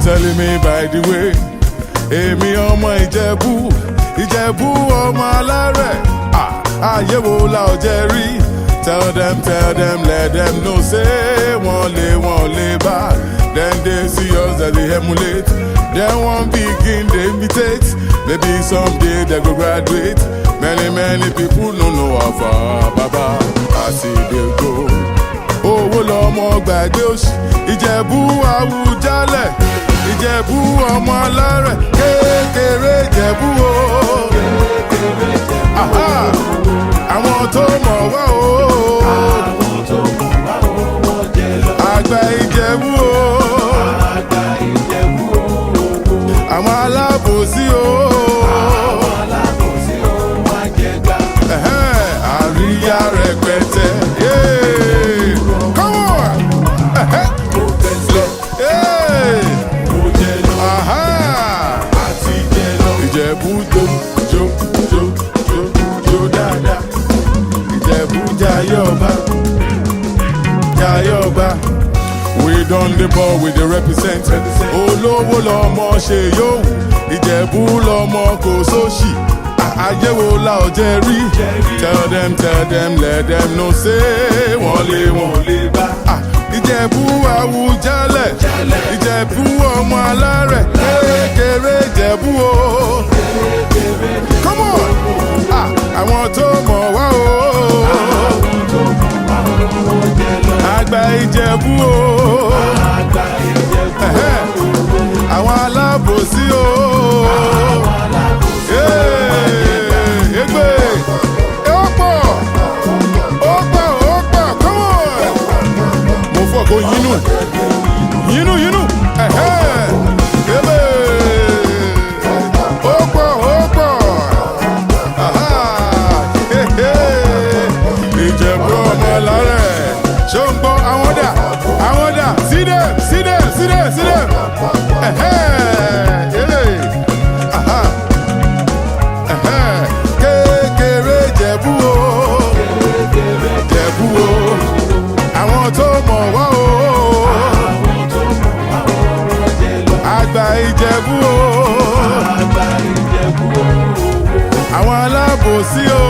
Telling me by the way, èmi ọmọ Ìjẹ̀bú, Ìjẹ̀bú ọmọ alárẹ̀, ah, ayé wo la ò jẹ́ rí? Tell them, let them know say wọ́n lè, wọ́n lè bá. Dem dey see us, dem dey emulate. Dem wan begin dey imitate. Maybe someday they go graduate. Many, many people no know how far, baba, as e dey go. Owó lọmọ gbàgbé òṣì, Ìjẹ̀bú Àwùjalẹ̀, Ìjẹ̀bú ọmọ alárẹ̀, kékeré Ìjẹ̀bú o. Aha! Àwọn tó mọ̀ wá o. Àwọn tó mọ̀ wá o, wọ́n jẹ lọ. Àgbà Ìjẹ̀bú o. Àgbà Ìjẹ̀bú o. Àwọn alábòsí o. Àwọn alábòsí o, wọ́n jẹ gbà. Ẹ̀hẹ́n, àríyá rẹpẹtẹ. Yeah. Come on! Ẹ̀hẹ́n. Mo fẹsẹ̀, Hey! mo jẹ lọ. Aha! Àti jẹ lọ. Ìjẹ̀bú jó jó jó jó jó dáadáa. Ìjẹ̀bú jayé ọba, jayé ọba. We don dey ball, we dey represent. Olówó lọmọ ṣe yóò wù. Ìjẹ̀bú lọmọ kò sóṣì. Ayé wo la ò jẹ́ rí? Tell them, tell them, let them know say wọ́n lé wọn. Wọ́n lè bá. Ah, Ìjẹ̀bú Àwùjalẹ̀, Ìjẹ̀bú ọmọ alárẹ̀, kékeré Ìjẹ̀bú o. Come on! Ah, àwọn tó mọ̀ wá o. Àwọn tó mọ̀ wá o, wọ́n jẹ lọ. Àgbà Ìjẹ̀bú o. Àgbà Ìjẹ̀bú Ẹ̀hẹ́n. o. Àwọn alábòsí o. Àwọn alábòsí o, wọ́n jẹ gbà. Hey, Egbe! Ó pọ̀! Ó pọ̀! Ó pọ̀! Come on! Mo fọ́ kó yínú. Yínú yínú. Ẹ̀hẹ́n. Ebe! Ó pọ̀! Ó pọ̀! Aha! Hehe! Ìjẹ̀bú ọmọ lárẹ̀. Ṣé o ń gbọ́ àwọn dà? Àwọn dà? See them! See them! See them! See them! Ẹ̀hẹ́n! Ebe! Aha! Ẹ̀hẹ́n. Kékeré Ìjẹ̀bú o. Ìjẹ̀bú o. Àwọn tó mọ̀ wá o. Àwọn tó mọ̀ wá o, wọ́n jẹ lọ. Àgbà Ìjẹ̀bú o. Àgbà Ìjẹ̀bú o. Àwọn alábòsí o.